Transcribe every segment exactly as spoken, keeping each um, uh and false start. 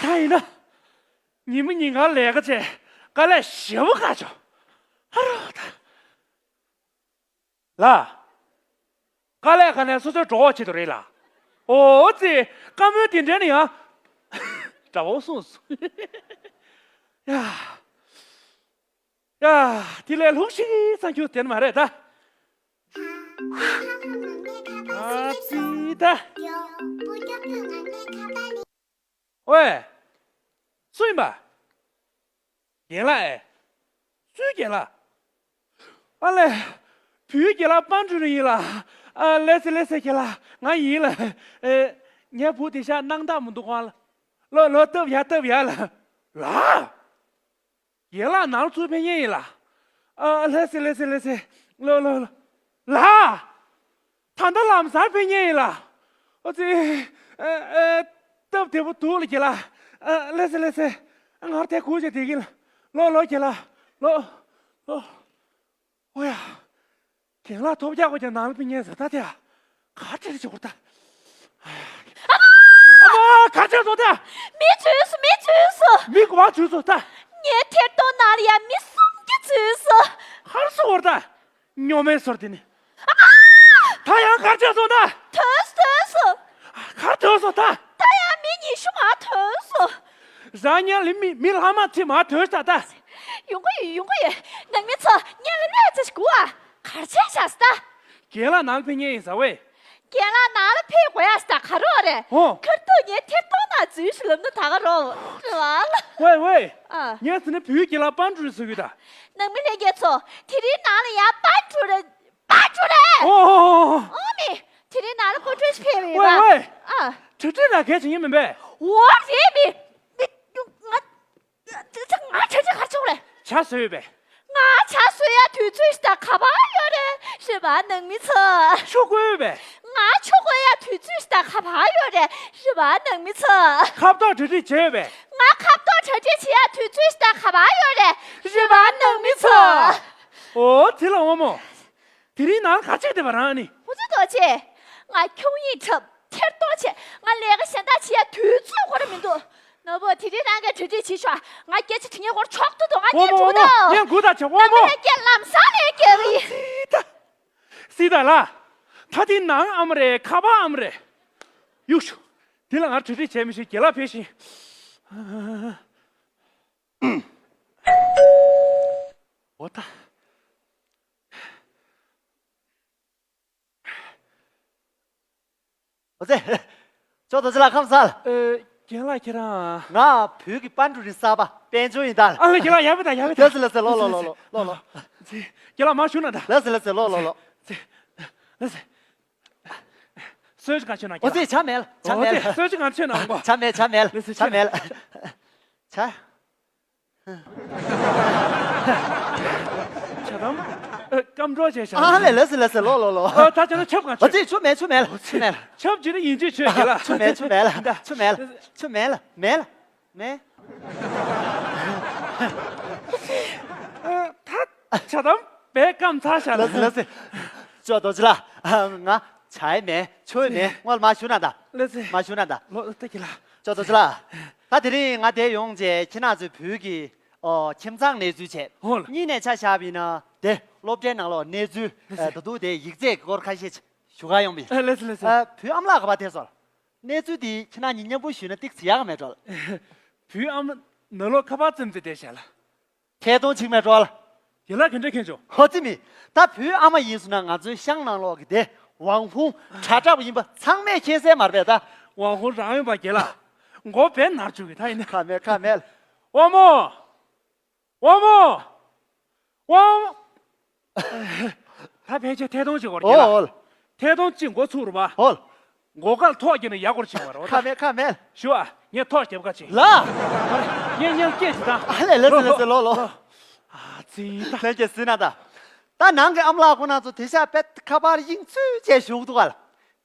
ད་ཡིན་ན། ཉིན་མོ་ཉིན་གང་ལས་ཀ་བྱས། དཀའ་ལས་ཞེ་པོ་ཁག་བྱུང་། ཨ་རོ་ད། ལ། དཀའ་ལས་ཁ་ནས་སོ་སོའི་གྲོགས་བྱེད་དུ་རེད་ལ། ཨོ་ཙི། བཀའ་མོལ་དེ་འདྲ་ནི་ཡང་། འདྲ་བོ་གསུངས་སོང་། ཡ། ཡ། དེ་ལས་ལྷུག་ཤིག་ཙམ་ཁྱོད་དེ་ནི་མ་རེད་ད། ཨ་ཙི་ད། ཝེ། སུ་ཡིན་པ། རྒན་ལགས་ཨེ། སུའི་རྒན་ལགས། ཨ་ལས། བུའི་རྒན་ལགས་པན་ཀྲུའུ་རིན་ཡིན་ལ། ཨ་ལེ་སེ་ལེ་སེ་རྒན་ལགས་ང་ཡིན་ལ། ཨེ། ངའི་བུ་དེ་ཤ་སྣང་དག་མི་འདུག་གང་ལ། ལོ་ལོ་སྟབས་ཡག་སྟབས་ཡག་ལ། ལ། རྒན་ལགས་ནང་ལ་ཚུར་ཕེབས་མཁན་ཡིན་ལ། ཨ་ལེ་སེ་ལེ་སེ་ལེ་སེ། ལོ་ལོ་ལོ། ལ། ད་ལྟ་ལམ་སང་ཕེབས་མཁན་ཡིན་ལ། ཨོ་ཙི། ཨ་ཨ། སྟབས་བདེ་པོ་འདུག་ལ་རྒན་ལགས། ཨ་ལེ་སེ་ལེ་སེ། ང་རང་དེ་ཁུར་བྱས་བསྡད་ཀྱིན་ལ། ལོ་ལོ་རྒན་ལགས། ལོ། ལོ། ཨོ་ཡ། རྒན་ལགས་ཐོབ་རྒྱག་དགོས་ཀྱང་ནང་ལ་ཕེབས་མཁན་ཟེར་ད་དེ་ཡ། ག་ཅི་རེད་ཅེས་གོ་ད། ཨ་མ། ག་ཅི་བཟོ་ད། མི་འཛུལ་སོང་། མི་འཛུལ་སོང་། མི་ག་པར་འཛུལ་སོང་ད། ངའི་ཐད་གཏོང་ནང་ལ་ཡ་མི་སུམ་བརྒྱ་འཛུལ་སོང་། ཧར་སོ་བར་ད། ཉོ་མེད་སོར་དེ་ནི། ཨ་མ། ད་ཡང་ག་ཅི་བཟོ་ད། ཐོན་སོང་། ཐོན་སོང་། ག་ཐོན་སོང་ད། ད་ཡང་མི་ཉི་ཤུ་མ་ཐོན་སོང་། རང་ཉལ་ལ་མི་མི་ལྷག་མ་ཁྲི་མ་ཐོན་ས་ད། ཡོང་གི་ཡོད། ཡོང་གི་ཡོད། ནང་མི་ཚོ་ཉལ་ལ་གནས་ཚེ་ཞིག་དགོས་ཨ། གར་ཆས་བཞག་ས་ད། རྒན་ལགས་ནང་ཕེབས་མཁན་ཡིན་ཟེར་བས། རྒན་ལགས་ནང་ལ་ཕེབས་དགོས་ཡ་ས་ད་ག་རོགས་རེད། ཨོ། ཁར་ཐུག་ངའི་ཐད་གཏོང་ནང་འཛུལ་ཞིག་ལབ་ན་ད་ག་རོགས་རེད་བ་ལ། ཝེ་ཝེ། ཨ། ངས་ཟེར་ན་བུའི་རྒན་ལགས་པན་ཀྲུའུ་རིན་ཟེར་གྱི་ད། ནང་མི་ལྷན་རྒྱས་ཚོ། དེ་རིང་ནང་ལ་ཡ་པན་ཀྲུའུ་རིན། པན་ཀྲུའུ་རིན། ཨོ་ཨོ་ཨོ། ཨོ་མི། དེ་རིང་ནང་ལ་པན་ཀྲུའུ་རིན་ཕེབས་ཡོད་པ། ཝེ་ཝེ། ཨ། གྲ་སྒྲིག་རག་གལ་ཆེ་ཡིན་མིན་པས། འོ་རེད་མི། མི། ང་། ང་གྲ་སྒྲིག་ག་རེ་བྱུང་རེད། ཇ་བཟོས་ཡོད་པས། ང་ཇ་བཟོ་ཡ་དུས་ཚོད་ཞིག་ད་ག་པར་ཡོད་རེད། རེད་པ་ནང་མི་ཚོ། ཆུ་བསྐོལ་ཡོད་པས། ང་ཆུ་བསྐོལ་ཡ་དུས་ཚོད་ཞིག་ད་ག་པར་ཡོད་རེད། རེད་པ་ནང་མི་ཚོ། ཁ་བཏགས་གྲ་སྒྲིག་བྱས་ཡོད་པས། ང་ཁ་བཏགས་གྲ་སྒྲིག་བྱེད་ཡ་དུས་ཚོད་ཞིག་ད་ག་པར་ཡོད་རེད། རེད་པ་ནང་མི་ཚོ། ཨོ་དེ་ལ་དབང་མོ། དེ་རིང་ནང་ག་ཅིག་བསྡད་པ་རང་ནི། ཧུ་ཙི་རྡོ་རྗེ། ང་ཁྱུང་ཡིག་འཁྲབ། ཐེར་གཏོང་བྱས། ང་ལས་ཀ་གཞན་དག་བྱེད་ཡ་དུས་ཚོད་ཁོ་ར་མི་འདུག་ནོར་བུ། དེ་རིང་རང་གིས་གྲ་སྒྲིག་བྱེད་ཤོག་ང་སྐད་ཆ་དྲི་ངེས་སྐོར་ཆོག་ཏུ་འདུག་ང་ཨོ་མོ་ཉན་ཨོ་འགྲོ་མོ། ད་ཉན་དགོས་ད་བྱ་ཨོ་ནམ་མོ། ཡ་སྐད་ལམ་སང་ལས་སྐད་གི། སི་ད། སི་ད་ལ། ད་དེ་ནང་ཨ་མ་རེད། ཁ་པར་ཨ་མ་རེད། གཡུག་ཤོག་དེ་ལ་ང་གྲ་སྒྲིག་བྱས་མི་ཤེས། རྒན་ལགས་ཕེབས་ཤིང་། འོ་ད། འོ་ཙི། ཅོག་རྡོ་རྗེ་ལགས་ཁམས་བཟང་། ཨེ། རྒན་ལགས་ཁྱེད་རང་། ང་བོད་ཀྱི་པན་ཀྲུའུ་རིན་གསར་པ་དཔལ་འབྱོར་ཡིན་ད། ཨ་ལ་རྒན་ལགས་ཡར་ཕེབས་དང་ཡར་ཕེབས་དང་། ལགས་སེ་ལགས་སེ་ལོ་ལོ་ལོ་ལོ་ལོ་ལོ། ཙི། རྒན་ལགས་མར་བཞུགས་གནང་དང་། ལགས་སེ་ལགས་སེ་ལོ་ལོ་ལོ། ཙི། ལགས་སེ། གསོལ་ཇ་གང་མཆོད་གནང་། འོ་ཙི། རྒན་ལགས། ཇ་མེད་ལ། ཇ་མེད་ལ། ཨོ་ཙི། གསོལ་ཇ་གང་མཆོད་གནང་། ཇ་མེད་ཇ་མེད་ལ། ལགས་སེ། ཇ་མེད་ལ། ཇ། ཇ་དམ། ཨ། སྐམ་གྲོགས་བྱས་བཞག་ཨ་ལས། ལགས་སེ་ལགས་སེ་ལོ་ལོ་ལོ། ཨ། ད་ཅི་ན་ཆབ་གང་ཨ་མཆོད། ཙི། ཆུ་མེད་ཆུ་མེད་ལ། ཆུ་མེད་ལ། ཆབ་ཅི་ན་ཡིན་ཅི་མཆོད་ཀྱི་ལ། ཆུ་མེད་ཆུ་མེད་ལ། ཆུ་མེད་ལ། ཆུ་མེད་ལ། མེད་ལ། མེད། ཨ། ད་ཇ་དམ་བས་སྐམ་ཚར་བཞག་ལ། ལགས་སེ་ལགས་སེ། ཅོག་རྡོ་རྗེ་ལགས། ང་ཇ་ཡི་མེད་ཆུ་ཡི་མེད། སྔོན་ལ་མར་བཞུགས་གནང་དང་། ལགས་སེ། མར་བཞུགས་གནང་དང་། ལོ་ལྟ་གི་ལ། ཅོག་རྡོ་རྗེ་ལགས། ད་དེ་རིང་ང་འདིར་ཡོང་བྱས་ཁྱེད་རང་ཚོའི་བོད་ཀྱི། ཨོ། ཁྱིམ་ཚང་གནས་ཚུལ་བྱས། ཧོ་ལ། གཉིས་ནས་ཆ་བཞག་པ་ཡིན་ན་དེ་སློབ་གྲྭའི་ནང་ལོགས་གནས་ཚུལ། ལགས་སེ། ཨ། ད་དུང་དེ་ཡིག་ཚད་ཀྱི་སྐོར་ཁ་ཤས་ཞུ་ག་ཡོང་བ་ཡིན། ཨ། ལགས་སེ་ལགས་སེ། ཨ། བུ་ཨ་མ་ལགས་ག་པར་ཐལ་སོང་། གནས་ཚུལ་འདི་ཁྱེད་རང་གཉིས་མཉམ་པོ་ཞུས་ན་ཏོག་ཙམ་ཡག་ག་མེད་འགྲོ་ལ། བུ་ཨ་མ་ནང་ལོགས་ཁ་པར་བཙེམས་ཏེ་བསྡད་བཞག་ལ། ཐད་གཏོང་བྱེད་མེད་འགྲོ་ལ། རྒན་ལགས་ག་འདྲ་མཁྱེན་བྱུང་། ཧོ་ཙི་མི། ད་བུ་ཨ་མ་ཡིན་སོང་ན་ང་ཚོའི་ཤང་ནང་ལོགས་ཀྱི་དེ་ཝང་ཧུང་དྲ་གྲགས་པ་ཡིན་པ་ཚང་མས་མཁྱེན་གསལ་མ་རེད་པས་ད། ཝང་ཧུང་རང་ཡིན་པ་རྒན་ལགས། མགོ་བོ་ནར་བཅུག་གི་ད་ཡིན་ན། ཁ་མེད་ཁ་མེད། དབང་མོ། དབང་མོ། དབང་མོ། ད་ཕལ་ཆེར་ཐད་གཏོང་བྱེད་དགོས་རེད་ལ། ཨོ། ཐད་གཏོང་གཅིག་མགོ་ཚུགས་རུ་བ། ཨོ། མགོ་སྐལ་ཐོག་བརྒྱབ་ནས་ཡར་སྐོར་བྱེད་དགོས་རེད་བ། ཁ་མེད་ཁ་མེད། ཞུ་ཨ། ངས་ཐོག་བརྒྱབ་ཁ་ཅིག་ལ། ངས་ཉལ་སྐད་ཅིག་བཏང་། ཨ་ལས། ལགས་སེ་ལགས་སེ་ལོ་ལོ། ཨ་ཙི་ད། ལྷན་རྒྱས་ཟིན་ན་ད། ད་ནང་གི་ཨ་མ་ལགས་ཁོང་རྣམ་ཚོ་དེ་ཤ་པད་ཁ་པར་དབྱིངས་ཚུད་བྱས་བཞུགས་འདུག་ག་ལ།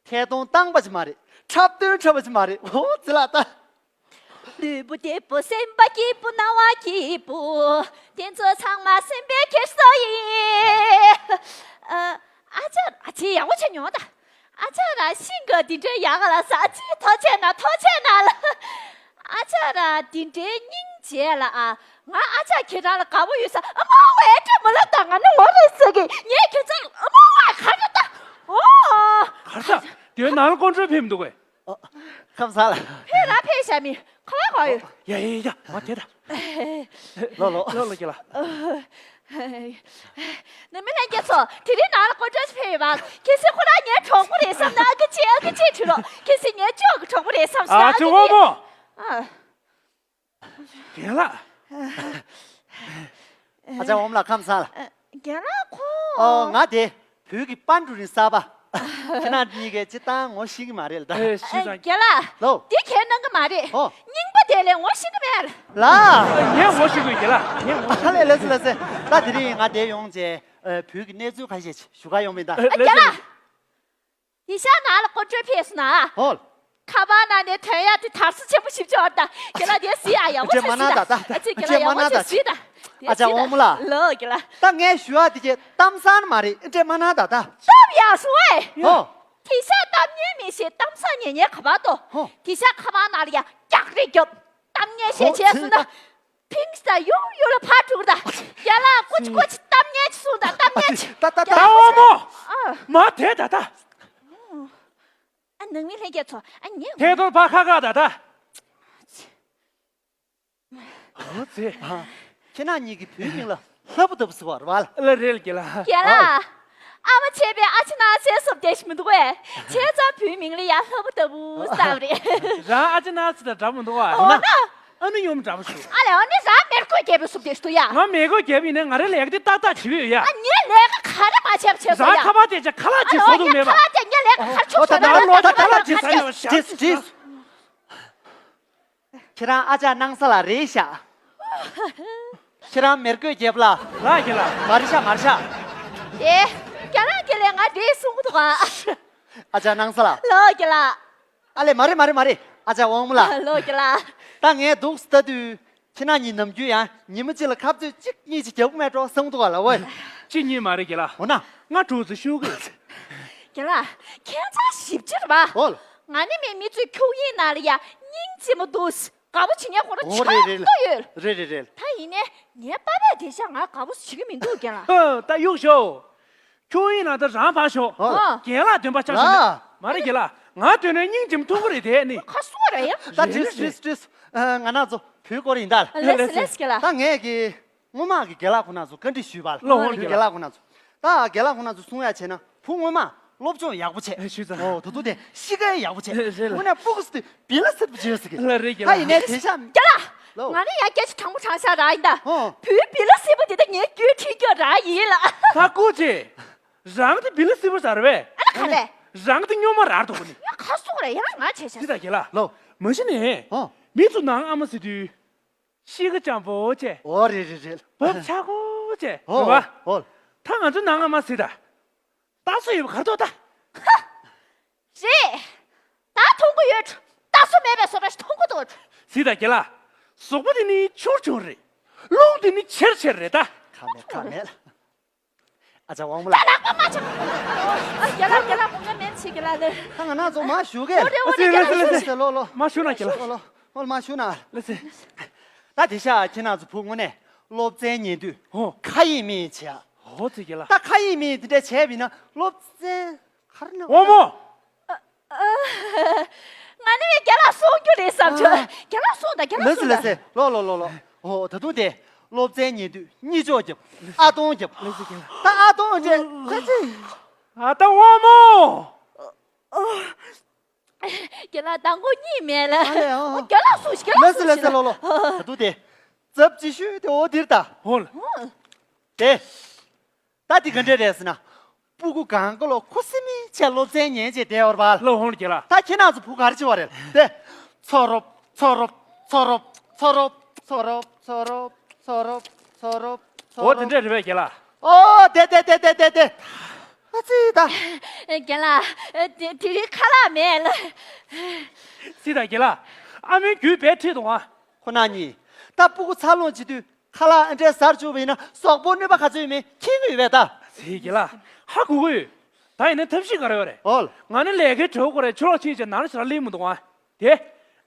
ཐད་གཏོང་བཏང་པ་ཅིག་མ་རེད། འཁྲབ་སྟོན་འཁྲབ་པ་ཅིག་མ་རེད། ཨོ་ཙི་ལ་ད། ལུས་པོ་བདེ་པོ་སེམས་པ་སྐྱིད་པོ་སྣང་བ་སྐྱིད་པོ། དེ་ཚོ་ཚང་མ་སེམས་པའི་འཁྱེར་སོ་ཡིན། ཨ། ཨ་ཅག་ཨ་ཅེ་ཡག་པོ་བྱས་མྱོང་ད། ཨ་ཅག་རང་ཤིང་ག་འདི་འདྲའི་ཡག་ག་ལ་ས་ཨ་ཅེ་ཐུགས་རྗེ་གནང་ཐུགས་རྗེ་གནང་ལ། ཨ་ཅག་རང་ འདི་འདྲའི་སྙིང་རྗེ་ལ་ཨ། ང་ཨ་ཅག་ཁྱེད་རང་ལ་དགའ་པོ་ཡོད་ས། ཨ་མ་ཝེ་ཏྲེ་མ་ལབ་ད། ང་ནི་ལོ་རེ་ཟེར་གི། ངས་ཁྱེད་ཚོ་ཨ་མ་ཝེ་ག་རེ་ད། ཨོ། གར་ས་དེའི་ནང་ལ་ཀོན་ཀྲོལ་ཕེབས་མི་འདུག་གས། ཨ། ཁམས་བཟང་ལ། ཕེབས་ར་ཕེབས་ཤ་མི་ཁ་བ་ག་ཡོད། ཡ་ཡ་ཡ་ཡ། མ་དེ་ད། ལོ་ལོ། ལོ་ལོ་ཁྱེད་ལ། ནི་མི་ལྷན་རྒྱས་ཚོ། དེ་རིང་ནང་ལ་ཀོན་ཀྲོལ་ཕེབས་ཡོད་པ། གལ་སྲིད་ཁོ་རང་ངའི་གྲོགས་པོ་རེད་བསམ་ན་ཨ་ཀི་ཅི་ཨ་ཀི་ཅི་བྲིས་རོགས། གལ་སྲིད་ངའི་ཅོག་གི་གྲོགས་པོ་རེད་བསམ་ན་ཨ་ཨ་ཅི་ཀི་ཅི། དབང་མོ། ཨ། རྒན་ལགས། ཨ་ཅག་འོམ་ལགས་ཁམས་བཟང་ལ། རྒན་ལགས་ཁོ། ཨོ་ང་དེ་བོད་ཀྱི་པན་ཀྲུའུ་རིན་གསར་པ། ཁྱེད་རང་གཉིས་ཀས་སྤྱིར་བཏང་ངོ་ཤེས་ཀྱི་མ་རེད་ལ་ད། ཨེ་ཤེས་ཙང་། རྒན་ལགས། ལོ། འདི་ཁས་གནང་གི་མ་རེད། ཨོ། རྙིང་པ་དེ་ལས་ངོ་ཤེས་ཀྱི་མེད་ལ། ངས་ངོ་ཤེས་དགོས་རྒན་ལགས། ངས་ངོ་ཤེས། ཨ་ལས་ལགས་སེ་ལགས་སེ། ད་དེ་རིང་ང་དེ་ཡོང་བྱས་བོད་ཀྱི་གནས་ཚུལ་ཁ་ཤས་ཞུ་ག་ཡོང་མིན་ད། ཨ་རྒན་ལགས། ཡིན་ཤག་ནང་ལ་ཀོན་ཀྲོལ་ཕེབས་སོང་ན། ཧོལ། ཁ་པར་ནང་ནས་ཐོན་ཡག་དེ་དར་སོ་ཆེན་པོ་ཞིབ་ཆེ་བར་ད། རྒན་ལགས་དེ་སི་ཨ་ཡག་པོ་ཆེ་སི་ད། ཨ་ཅེ་རྒན་ལགས་ཡག་པོ་ཆེ་སི་ད། ཨ་ཅག་འོང་མོ་ལགས། ལོ་རྒན་ལགས། ད་ངས་ཞུ་ཡག་དེ་ཅེ་གཏམ་བཟང་མ་རེད། འདྲེ་མ་ན་ད་ད། སྟབས་ཡག་སོང་ཨེ། ཧོ། དེ་ཤག་གཏམ་ཉན་མི་ཤེས། གཏམ་བཟང་ཉན་ཉན་ག་པར་དོ། ཧོ། དེ་ཤག་ཁ་པར་ནང་ལ་ཡ་རྒྱག་རེས་རྒྱོབ། གཏམ་ཉན་ཤེས་བྱས་སོང་ན། ཕིང་ས་ཡོང་ཡོང་ལ་ཕར་འགྲོ་གི་ད། རྒན་ལགས་ཀོ་ཅི་ཀོ་ཅི་གཏམ་ཉན་ཅིག་གསུངས་ད། གཏམ་ཉན་ཅིག་ད་ད་ད། ད་འོ་མོ། ཨ། མ་དེ་ད་ད། ཨ་ནང་མི་ལྷན་རྒྱས་ཚོ་ཨ་ཉན། ཐད་གཏོར་ཕ་ཁ་ཁ་ད་ད། འོ་ཙེ། ཁྱེད་རང་གཉིས་ཀྱི་བུའི་མིང་ལ་ལྷ་བུ་ལྟ་བུ་ཟེར་བ་རེད་བ། ལ་རེད་རྒན་ལགས། རྒན་ལགས། ཨ་མ་བྱས་པའི་ཨ་ཅེ་ནང་སེ་སོབ་བསྡད་ཤི་མི་འདུག་གས། བྱས་ཙང་བུའི་མིང་ལ་ཡང་ལྷ་བུ་ལྟ་བུ་བཏགས་པ་རེད། རང་ཨ་ཅེ་ནང་སེ་དང་འདྲ་མི་འདུག་བ། འོ་ན། ཨ་ནི་ཡོམ་འདྲ་པོ་ཞུ། ཨ་ལས་ཨ་ནི་རང་མེར་གོས་རྒྱལ་པོའི་སོབ་བསྡད་ཤི་འདུག་ཡ། ང་མེར་གོས་རྒྱལ་པོ་ཡིན་ནའི་ང་རའི་ལས་ཀ་དེ་ཏག་ཏག་བྱེད་ཀྱི་ཡོད་ཡ། ཨ་ངས་ལས་ཀ་ག་རེ་མ་བྱས་པ་བྱས་སོང་ཡ། རང་ཁ་པར་དེ་ཅག་ཁ་ལག་ཅིག་བཟོ་འདུག་མེད་པ། ཨ་ལས་ཁ་པར་དེ་ངས་ལས་ཀ་ག་རེ་ཆོག་ཆོག་ད་ད་ལོ་ད་ད་ལོ་ད་ད་ད་ད་ད་ད་ད་ད། ཁྱེད་རང་ཨ་ཅག་སྣང་ས་ལགས་རེད་ཤག་ཁྱེད་རང་མེར་གོས་རྒྱལ་པོ་ལགས། ལགས་ཀྱི་ལགས། མ་རེད་ཤག་མ་རེད་ཤག་ཨེ། རྒན་ལགས་ཀྱིས་ལས་ང་རེད་གསུང་གི་འདུག་ག་ཨ་ཅག་སྣང་ས་ལགས། ལགས་ཀྱི་ལགས། ཨ་ལས་མ་རེད་མ་རེད་མ་རེད། ཨ་ཅག་དབང་མོ་ལགས། ལགས་ཀྱི་ལགས། ད་ངས་འདུག་སེ་ལྟ་དུས་ཁྱེད་རང་གཉིས་ནམ་རྒྱུན་ཡང་ཉི་མ་གཅིག་ལ་ཁ་རྩོད་གཅིག་གཉིས་ཅིག་རྒྱག་གི་མེད་འགྲོ་བསམ་གི་འདུག་ག་ལགས་ཝེ། གཅིག་གཉིས་མ་རེད་ཀྱི་ལགས། འོ་ན། ང་གྲོགས་ཚོ་ཤོད་གི། རྒན་ལགས། ཁྱེད་ཚང་ཞིབ་ཕྲ་རེད་པ། ཨོལ། ང་ནི་མི་མི་ཚོའི་ཁྱུག་ཡིག་ནང་ལ་ཡ་སྙིང་རྗེ་མོ་འདུག་དགའ་པོ་བྱེད་མཁན་ཁོ་རང་ཨོ་རེད་ཆགས་རེད། ཏོ་ཡོད། རེད་རེད་རེད། ད་ཡིན་ནའི་ངའི་པ་ཕས་དེ་ཤག་ང་དགའ་པོ་བྱེད་ཀྱི་མི་འདུག་རྒན་ལགས། ཧོ་ད་གཡུག་ཞོག་ཁྱུག་ཡིག་ནང་ད་རང་ཕར་ཞོག་ཨོ། རྒན་ལགས་འདོན་པ་ཆགས་ཤོག་ལ། མ་རེད་རྒན་ལགས། ང་འདོན་ནའི་སྙིང་རྗེ་མོ་མཐོང་གི་རེད་དེ་ནི། ཁ་སོ་རེད་ཡ། ད་བྲིས་བྲིས་བྲིས། ང་རང་ཚོ་བུའི་སྐོར་ཡིན་ད། ལེས་ལེས་རྒན་ལགས། ད་ངས་ཀྱི། སྔོན་མ་གི་རྒན་ལགས་ཁོང་རྣམ་ཚོ་བཀའ་འདྲི་ཞུས་པ་ལ། ལོ་ཧོན་རྒན་ལགས། རྒན་ལགས་ཁོང་རྣམ་ཚོ། ད་རྒན་ལགས་ཁོང་རྣམ་ཚོ་གསུང་ཡ་བྱས་ན་བུ་སྔོན་མ་སློབ་སྦྱོང་ཡག་པོ་བྱས། ཨེ་ཞུས་ཙང་། ཨོ་ད་དུང་དེ་གཤིས་ཀ་ཡག་པོ་བྱས། རེད་ལ། དངོས་གནས་སྤུ་གུ་སི་དེ་བི་ལ་སེར་པོ་བྱས་ཟེར་གི། ལ་རེད་རྒན་ལགས། ད་ཡིན་ནའི་དེ་ཤ། རྒན་ལགས། ལོ། ང་ནི་ཡ་སྐད་ཆ་དྲང་པོ་དྲང་བཞག་རང་ཡིན་ད། ཨོ། བུའི་བི་ལ་སེར་པོ་དེ་ད་ངའི་རྒྱུད་ཁྲིད་རྒྱུ་རང་ཡིན་ལ། ད་སྐུ་མཁྱེན། རང་དེ་བི་ལ་སེར་པོ་ཟེར་བས། ཨ་ལ་ག་རེ། རང་དེ་སྨྱོན་མ་རང་འདུག་གོ་ནི། ཡ་ཁ་སོ་རེད་ཡ་ང་བྱས་ཤ། ཅི་ད་རྒན་ལགས། ལོ། མ་གཞི་ནས། ཨོ། མི་ཚོ་ནང་ཨ་མ་ཟེར་དུས། གཤིས་ཀ་འཇམ་པོ་བྱས། ཨོ་རེད་རེད་རེད། བབ་ཆགས་པོ་བྱས། ཨོ་རེད་བ། ཨོ། ད་ང་ཚོ་ནང་ཨ་མ་ཟེར་ད། རྟ་སོ་ཡོད་པ་གར་ཐོག་ད། ཧ། རེད། ད་མཐོང་གི་ཡོད། རྟ་སོ་མེད་པའི་བཟོ་འདྲ་ཞིག་མཐོང་གི་འདུག་ཟེར་ད་རྒན་ལགས། ཟོག་པོ་དེ་ནི་ཆུང་ཆུང་རེད། རླུང་དེ་ནི་ཆེར་ཆེར་རེད་ད། ཁ་མེད་ཁ་མེད། ཨ་ཅག་དབང་མོ་ལགས། ད་ལག་པ་མ་ཆག་ཨ། རྒན་ལགས་རྒན་ལགས་དགོངས་འགལ་མེད་ཅིག་རྒན་ལགས་ལགས། ད་ང་རང་ཚོ་མ་ཞུ་གས། འོ་རེད་འོ་རེད་རྒན་ལགས་ལགས་ལགས་ལགས། ལགས་ལགས། མ་ཞུ་ན་རྒན་ལགས། ལོ་ལོ་ལོ་མ་ཞུ་ན། ལགས་སེ། ད་དེ་ཤག་ཁྱེད་རང་ཚོ་བུ་དངོས་གནས་སློབ་ཚན་ཉན་དུས་ཧོ། ཁ་ཡིག་མིག་ཡིག་བྱས། ཧོ་ཙི་རྒན་ལགས། ད་ཁ་ཡིག་མིག་ཡིག་དེ་འདྲ་བྱས་པ་ཡིན་ན་སློབ་ཚན་ག་རེ་ན། དབང་མོ། ང་ནི་བའི་རྒན་ལགས་གསུང་རྒྱུ་རེད་བསམ་བྱུང་། ཨ། རྒན་ལགས་གསུང་དང་རྒན་ལགས་ལགས་སེ་གསུང་ལགས་དང་། སེ། ལོ་ལོ་ལོ་ལོ། ཨོ་ད་དུང་དེ་སློབ་ཚན་ཉན་དུས་གཉིད་ཅོག་རྒྱབ། ཨ་སྟོང་རྒྱབ། ལགས་སེ་རྒན་ལགས། ད་ཨ་སྟོང་རྒྱབ་ཁ་ཅིག་ཨ་ད་དབང་མོ། རྒན་ལགས་མདང་དགོང་གཉིད་མེད་ལ། ཨ་ལས་ཨོ། རྒན་ལགས་གསུང་ཞིག་རྒན་ལགས་ལགས་སེ་གསུང་ལགས་སེ། ཞིག་ལོ་ལོ། ད་དུང་དེ་ཙབ་ཅི་ཤོད་དེ་འོ་དིར་ད། ཧོ་ལ། དེ། ད་འདི་ག་འདྲས་རེད་ཟེར་ན། སྤུ་གུ་གང་ག་ལོ་ཁུ་སིམ་མེར་བྱས་སློབ་ཚན་ཉན་བྱས་བསྡད་ཡོད་རེད་པ། ལོ་ཧོང་རྒྱལ་ལགས། ད་ཁྱེད་རང་ཚོ་བུ་ག་རེ་བྱེད་པ་རེད་དེ། ཚོ་རོབ་ཚོ་རོབ་ཚོ་རོབ་ཚོ་རོབ། འོ་དེ་འདྲས་རེད་པས་རྒྱལ་ལགས། ཨོ་དེ་དེ་དེ་དེ་དེ་དེ། ཨ་ཙི་ད། རྒན་ལགས། དེ་དེ་རིང་ཁ་ལག་མེད་ལ། ཙི་ད་རྒྱལ་ལགས། ཨ་མའི་རྒྱུད་བེད་ཁྲིད་དང་ཨ། ཁོ་ན་གཉིས། ད་སྤུ་གུ་འཚར་ལོངས་བྱེད་དུས། ཁ་ལག་ཨ་འདྲས་ཟ་བཅུག་པ་ཡིན་ན་གཟུགས་པོར་གནོད་པ་ག་ཚོད་ཡོད་མེད་མཁྱེན་གྱི་ཡོད་པས་ད། ཟེར་གྱི་ལ། ཧ་གོ་གི་ཡོད། ད་ཡིན་ན་ཐབས་ཤེས་ག་རེ་ཡོད་རེད། ཨོལ། ང་ནི་ལས་ཀའི་གྲོགས་པོ་རེད། ཆུ་ལོག་ཕྱིན་བྱས་ནང་ལ་ཞེ་དྲག་སླེབས་མི་འདུག་ཨ། དེ།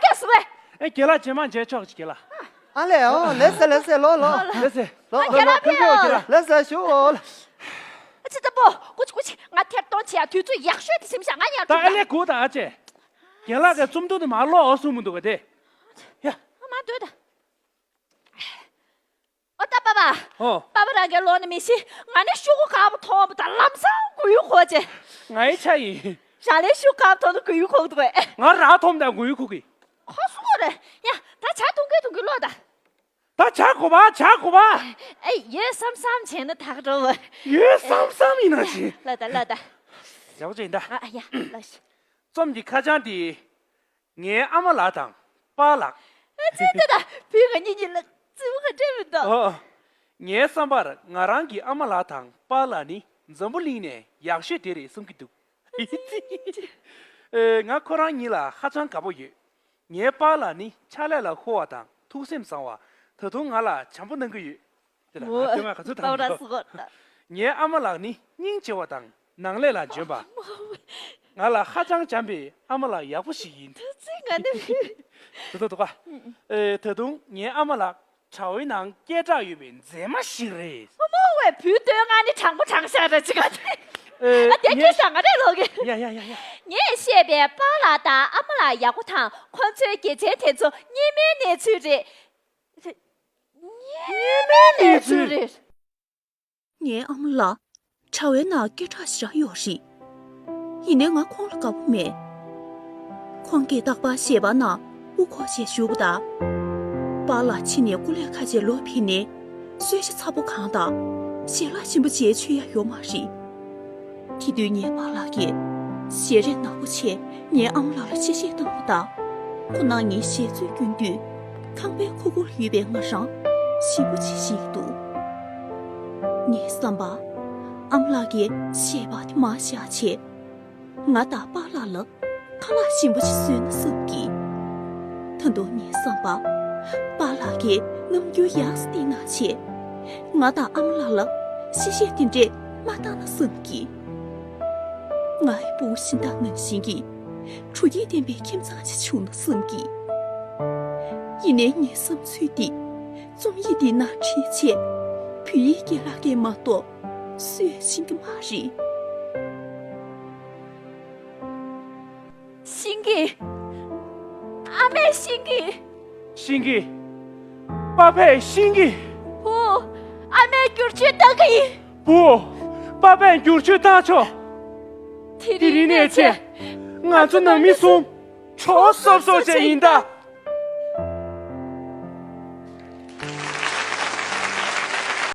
རྒྱག་སོང་བས། ཨེ་རྒན་ལགས་རྗེས་མ་མཇལ་ཆོག་གི་རྒན་ལགས། ཨ་ལས་ཨོ་ལེ་སེ་ལེ་སེ་ལོ་ལོ། ལེ་སེ། ལོ་ཨ་ལོ་རྒན་ལགས་ཕེབས་ཨོ། ལེ་སེ་ཞུ་ཨོ། ཨ་ཙི་ཙི་པོ་ཀུ་ཅི་ཀུ་ཅི་ང་ཐེར་གཏོང་བྱེད་ཡ་དུས་ཚོད་ཡག་ཤོས་དེ་སེམས་ཤག་ང་ཡར་ད་ཨ་ལས་སྒུག་དང་ཨ་ཅེ། རྒན་ལགས་ཀྱི་རྩོམ་ཐུང་དེ་མར་ཀློག་ཨོ་གསུངས་མི་འདུག་ག་དེ། ཡ། ཨ་མ་སྡོད་ད། ཨོ་ད་པ་པ། ཨོ། པ་པ་རང་གི་ལོ་ནི་མི་ཤི། ང་ནི་ཤུ་གུ་ཁག་པོ་མཐོང་བ་དང་ལམ་སང་མགོ་ཡུ་འཁོར་ཅེ། ང་ཡི་ཆ་ཡིན། རང་ལས་ཤུ་གུ་ཁག་པོ་མཐོང་ན་མགོ་ཡུ་འཁོར་གི་འདུག་པས། ང་རག་མཐོང་དང་མགོ་ཡུ་འཁོར་གི། ཁོ་སུ་རེད། ཡ་ད་ཇ་འཐུང་གི་འཐུང་གི་ལོ་ད། ད་ཇ་དགོས་པ་ཇ་དགོས་པ། ཨེ་ཡོད་བསམ་བསམ་བྱས་ན་ད་ག་འགྲོ་བ། ཡོད་བསམ་བསམ་ཡིན་ན་ཅི། ལ་ད་ལ་ད། ཇ་བོ་ཅན་ད། ཨ་ཡ་ལ་ཤི། རྩོམ་གྱི་ཁ་བྱང་དེ། ངའི་ཨ་མ་ལགས་དང་པཱ་ལགས། ཨ་ཙི་ཏི་ད་བུ་ང་གཉིས་གཉིས་ལ་ཙི་བོ་ག་འདྲ་མི་འདུག་ཨོ། ངའི་བསམ་པར་ང་རང་གི་ཨ་མ་ལགས་དང་པཱ་ལགས་ནི་འཛམ་བུ་གླིང་ནས་ཡག་ཤོས་དེ་རེད་བསམ་གྱི་འདུག་ཨེ། ང་ཁོ་རང་གཉིས་ལ་ཧ་ཅང་དགའ་པོ་ཡོད། ངའི་པཱ་ལགས་ནི་ཕྱག་ལས་ལ་ཧུར་བ་དང་ཐུགས་སེམས་བཟང་བ། ད་དུང་ང་ལ་བྱམས་པོ་གནང་གི་ཡོད། དེ་ལ་ང་ཨོ། ལྟོས་ང་ག་ཚོད་པ་བྲ་དང་སུ་གོ་ད། ངའི་ཨ་མ་ལགས་ནི་སྙིང་རྗེ་བ་དང་ནང་ལས་ལ་འཇོན་པ། ང་ལ་ཧ་ཅང་བྱམས་པའི་ཨ་མ་ལགས་ཡག་པོ་ཞིག་ཡིན། ད་ཚིག་ང་ནི་མི། དེ་ཚོ་འདུག་ག་ཨེ། ད་དུང་ངའི་ཨ་མ་ལགས་དྲ་བའི་ནང་སྐད་གྲགས་ཡོད་པའི་མཛེས་མ་ཞིག་རེད། ཨ་མ་ཝེ་བུ་སྟོན་ང་ནི་དྲང་པོ་དྲང་བཞག་རེད་ཅི་ག་དེ། ཨེ། ཨ་དེ་ངས་སྐད་གྲགས་ང་རེད་ལོག་གི། ཡ་ཡ་ཡ་ཡ། ངས་བཤད་པའི་པཱ་ལགས་དང་ཨ་མ་ལགས་ཡག་པོ་དང་ཁོ་ཚོའི་དགེ་མཚན་དེ་ཚོ་སྙེ་མའི་གནས་ཚུལ་རེད། སྙེ་མའི་གནས་ཚུལ་རེད། ངའི་ཨ་མ་ལགས་དྲ་བའི་ནང་སྐད་གྲགས་ཞེ་དྲག་ཡོད་རེད། ཡིན་ནའི་ང་ཁོང་ལ་དགའ་པོ་མེད། ཁོང་གིས་རྟག་པར་ཞལ་པར་ནང་དབུ་འཁོར་བྱས་བཞུགས་པ་དང་། པཱ་ལགས་ཕྱི་ནས་སྐུ་ལས་ཁ་ཆེ་ལོག་ཕེབས་ནས་གསོལ་ཇ་ཚ་པོ་གང་དང་ཞལ་ལག་ཞིམ་པོ་བྱས་མཆོད་ཡ་ཡོད་མ་རེད། དེ་དུས་ངའི་པཱ་ལགས་ཀྱིས་ཞལ་རས་ནག་པོ་བྱས་ངའི་ཨ་མ་ལགས་ལ་གཅེས་སྤྲས་བཏང་བ་དང་། ཁོ་ནང་ངའི་ཞལ་ཚོད་སྐྱོན་དུས་ཁང་པའི་ཁུག་ཁུག་ལ་ཡོད་པའི་ང་རང་ཞེ་པོ་ཅིག་ཤེས་ཀྱི་འདུག་ངའི་བསམ་པ། ཨ་མ་ལགས་ཀྱིས་ཞལ་པར་དེ་མར་བཞག་བྱས། ང་དང་པཱ་ལགས་ལ་ཁ་ལག་ཞིམ་པོ་ཞིག་བཟོས་ན་བསམ་གྱིས། ད་དུང་ངའི་བསམ་པ། པཱ་ལགས་ཀྱིས་རྣམ་འགྱུར་ཡག་ཙམ་བསྟན་གནང་བྱས། ང་དང་ཨ་མ་ལགས་ལ་གཤེ་གཤེ་དེ་འདྲས་མ་བཏང་ན་བསམ་གྱིས། ང་ཡི་ཕྲུ་གུ་གཞན་དག་ནང་བཞིན་གྱི་བྲོ་སྐྱིད་ལྡན་པའི་ཁྱིམ་ཚང་ཞིག་བྱུང་ན་བསམ་གྱིས། ཡིན་ནའི་ངའི་བསམ་ཚུལ་འདི་རྩོམ་ཡིག་འདིའི་ནང་བྲིས་བྱས། བོད་ཡིག་རྒན་ལགས་ཀྱིས་མ་གཏོགས་སུས་ཤེས་ཀྱི་མ་རེད། ཤེས་ཀྱི། ཨ་མས་ཤེས་ཀྱི། ཤེས་ཀྱི། པ་ཕས་ཤེས་ཀྱི། བུ། ཨ་མས་བསྒྱུར་བཅོས་བཏང་གི་ཡིན། བུ། པ་ཕས་བསྒྱུར་བཅོས་བཏང་ཆོག་དེ་རིང་ནས་བྱས། ང་ཚོ་ནང་མི་གསུམ་གྲོགས་སོབ་སོབ་བྱས་ཡིན་ད།